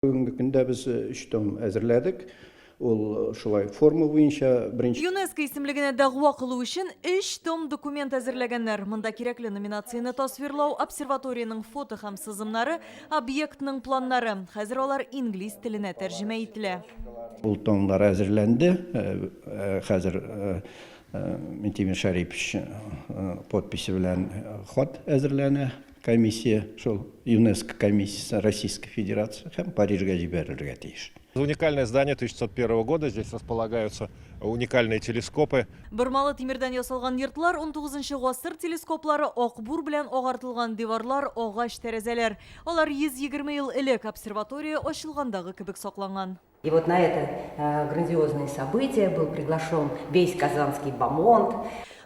Бүгенге көндә без өч том әзерләдек. Ул шулай форма буенча беренче. ЮНЕСКО исемлегенә дәгъва кылу өчен өч том документ әзерләгәннәр. Монда кирәкле номинацияне тасвирлау, обсерваториянең фото һәм сызымнары, объектның планнары. Хәзер алар инглиз теленә тәрҗемә ителә. Ул томнар әзерләнде. Хәзер Минтимер Шәрипович подписе белән хат әзерләнә. Комиссия, шул ЮНЕСКО комиссиясе Российской Федерации һәм Парижга җибәрелергә тиеш. Уникальное здание 1901 года, здесь располагаются уникальные телескопы. Бормалы тимердән ясалган йортлар, унтугызынчы гасыр телескоплары, акбур белән агартылган диварлар, агач тәрәзәләр. Алар 120 ел элек обсерватория ачылгандагы кебек сакланган. И вот на это грандиозное событие был приглашен весь казанский бомонд.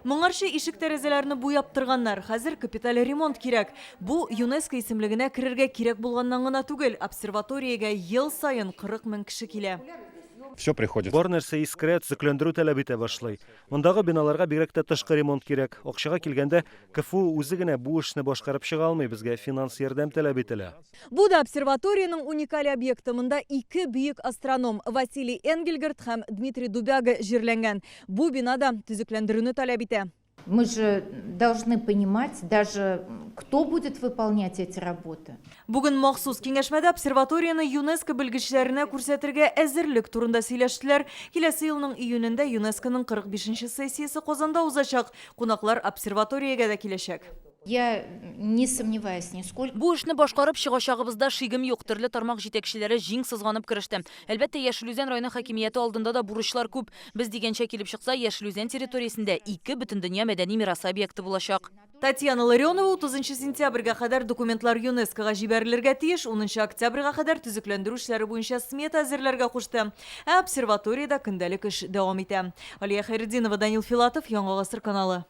Моңарчы ишек-тәрәзәләрне буяп торганнар, хәзер капиталь ремонт кирәк. Бу ЮНЕСКО исемлегенә керергә кирәк булганнан гына түгел, обсерваториягә ел саен 40 мең кеше килә. Все приходит. Бар нәрсә искерә, төзекләндерү таләп итә башлый. Мондагы биналарга бигрәк тә тышкы ремонт кирәк. Акчага килгәндә, КФУ үзе генә бу эшне башкарып чыга алмый, безгә финанс ярдәм таләп ителә. Бу да обсерваториянең уникаль объекты. Монда ике бөек астроном, Василий Энгельгард һәм Дмитрий Дубяга җирләнгән. Бу бина да төзекләндерүне таләп итә. Мы же должны понимать даже, кто будет выполнять эти работы. Бүген махсус киңәшмәдә обсерваторияне ЮНЕСКО белгечләренә күрсәтергә әзерлек турында сөйләштеләр. Киләсе елның июнендә ЮНЕСКОның 45 нче сессиясе Казанда узачак. Кунаклар обсерваториягә дә киләчәк. Я не сомневаюсь нисколько. Бу эшне башкарып чыгачагыбызда шигем юк. Төрле тармак җитәкчеләре җиң сызганып кереште. Әлбәттә, Яшел Үзән районы хакимияте алдында да бурычлар күп. Без дигәнчә килеп чыкса, Яшел Үзән территориясендә ике Бөтендөнья мәдәни мирасы объекты булачак. Татьяна Ларионова 30 сентябрьгә кадәр документлар ЮНЕСКОга җибәрелергә тиеш, унынчы октябрьгә кадәр төзекләндерү эшләре буенча смета әзерләргә кушты. Ә обсерваториядә көндәлек эш дәвам итә. Алия Хәйретдинова, Данил Филатов, Яңа Гасыр каналы.